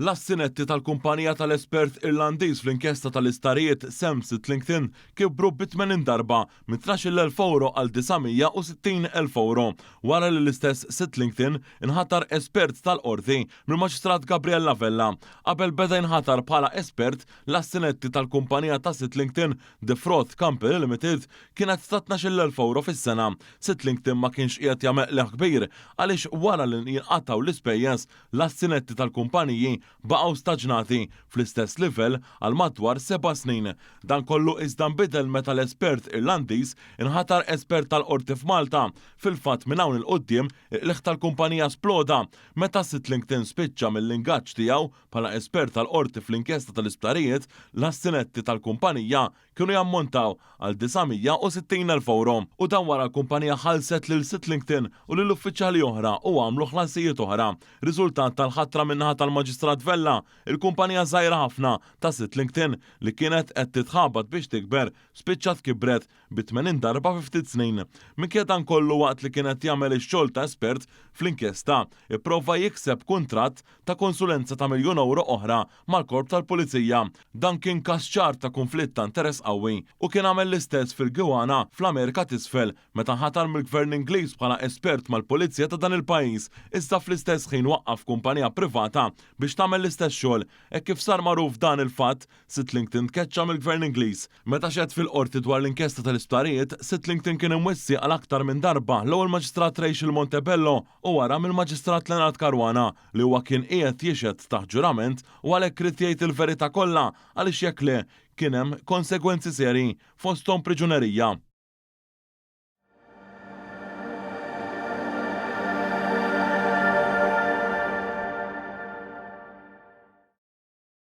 L-assi netti tal-kumpanija tal-espert Irlandiż fl-inkjesta tal-isptarijiet Sam Sittlington kibru bi 80 darba minn 12,000 ewro għal 960,000 ewro wara li l-istess Sittlington inħatar espert tal-Qorti mill-Maġistrat Gabriella Vella. Qabel beda jinħatar bħala espert, l-assi netti tal-kumpanija ta' Sittlington, The Froth Company Limited, kienet ta' 12,000 ewro fis-sena. Sittlington ma kienx qiegħed jagħmel qligħ kbir għaliex wara li jinqatgħu l-ispejjeż, L-assi netti tal-kumpaniji baqgħu staġnati fl-istess livell għal madwar seba' snin. Dan kollu iżda nbidel meta l-espert Irlandiż inħatar espert tal-Qorti f'Malta. Fil-fatt minn hawn 'il quddiem il-qligħ tal-kumpanija sploda meta Sittlington spiċċa mill-ingaġġ tiegħu bħala espert tal-Qorti fl-inkjesta tal-isptarijiet, l-assi netti tal-kumpanija kienu jammontaw għal 960,000 ewro u dan wara l-kumpanija ħallset lil Sittlington u lil uffiċjali oħra u għamlu ħlasijiet oħra. Riżultat tal-ħatra min-naħa tal-Maġistrat Vella, il-kumpanija żgħira ħafna ta' Sittlington li kienet qed titħabat biex tikber spiċċat kibret bi 80 darba fi ftit snin. Minkejja dan kollu waqt li kien qed jagħmel ix-xogħol ta' espert fl-inkjesta, ipprova jikseb kuntratt ta' konsulenza ta' miljun ewro oħra mal-Korp tal-Pulizija. Dan kien każ ċar ta' kunflitt ta' interess qawwi u kien għamel l-istess fil-Guyana fl-Amerika t'Isfel meta nħatar mill-Gvern Ingliż bħala espert mal-Pulizija ta' dan il-pajjiż iżda fl-istess ħin waqqaf kumpanija privata biex tagħmel l-istess xogħol. Hekk kif sar magħruf dan il-fatt, Sittlington tkeċċa mill-Gvern Ingliż. Meta xehed fil-Qorti dwar l-inkjesta tal-isptarijiet, Sittlington kien imwissi għal aktar minn darba l-ewwel Maġistrat Rachel Montebello u wara mill-Maġistrat Leonard Caruana li huwa kien qiegħed jixhed taħt ġurament u għalhekk ried jgħid il-verità kollha għaliex jekk le kien hemm konsegwenzi serji fosthom priġunerija.